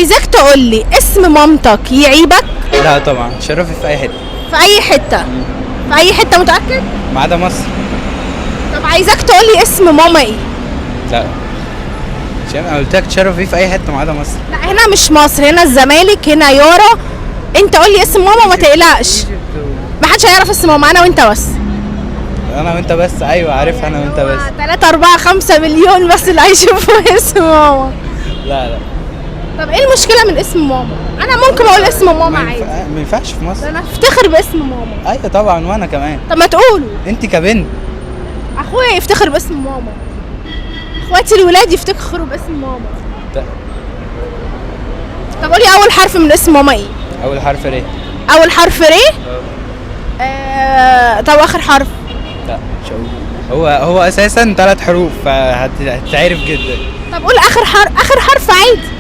عايزاك تقول لي اسم مامتك يعيبك؟ لا طبعا، شرفي في اي حتة. في اي حتة؟ في اي حتة، متاكد؟ ما عدا مصر. طب عايزاك تقول لي اسم ماما ايه؟ لا عشان انا قلت لك تشرفي في اي حتة ما عدا مصر. لا هنا مش مصر، هنا الزمالك، هنا يارا. انت قول لي اسم ماما، ما تقلقش، ما حدش هيعرف اسم ماما، انا وانت بس. انا وانت بس، ايوه عارفها، انا وانت بس. 3 4 5 مليون بس اللي هيشوفوا اسم ماما. لا لا. طب ايه المشكلة من اسم ماما؟ انا ممكن اقول اسم ماما عادي. ما ينفعش في مصر. ده انا افتخر باسم ماما. ايوه طبعا، وانا كمان. طب ما تقولوا. انت كبنت. اخويا يفتخر باسم ماما، اخواتي الولاد يفتخروا باسم ماما. طب قولي اول حرف من اسم ماما ايه؟ اول حرف ر. اول حرف ر. طب اخر حرف؟ لا مش هقول. هو اساسا 3 حروف، فهتتعرف جدا. طب قول اخر حرف، اخر حرف عادي.